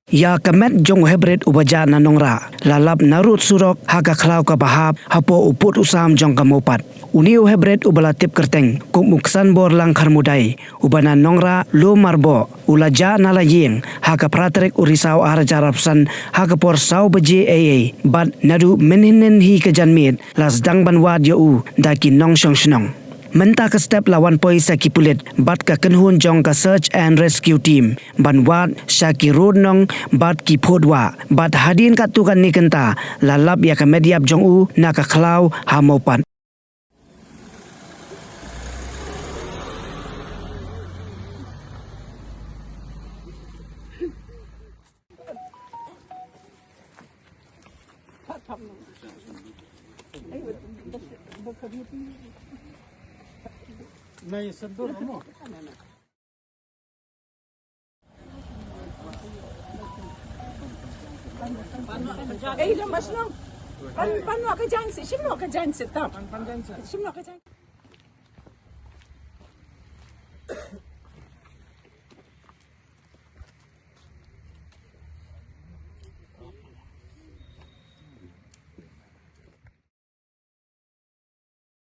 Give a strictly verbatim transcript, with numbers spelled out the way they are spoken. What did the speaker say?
Ïa ka met jong u Hebret uba jah na Nongrah la lap narud surok ha ka khlaw kaba hap hapoh u pud u sam jong ka Mawpat. Une u Hebret uba la tip kyrteng kum u Ksanbor Langkharmudai, uba na Nongrah Lum Marboh, u la jah na la ïing ha ka phra tarik u Risaw arhajar arphew san ha ka por saw baje eiei, bad naduh mynhynnin hi ka janmiet la sdang ban wad ïa u da ki nongshong shnong. Mynta ka step la wan poi sa ki pulit bad ka kynhun jong ka Search and Rescue Team ban wad sha ki rud nong bad ki phud wah, bad hadien katto katne kynta la lap ïa ka met ïap jong u na ka khlaw ha Mawpat. Ei, lem ba shnong. Pan, pan noh ka jaiñ sih, shim noh ka jaiñ sih, tam. Shim noh ka jaiñ.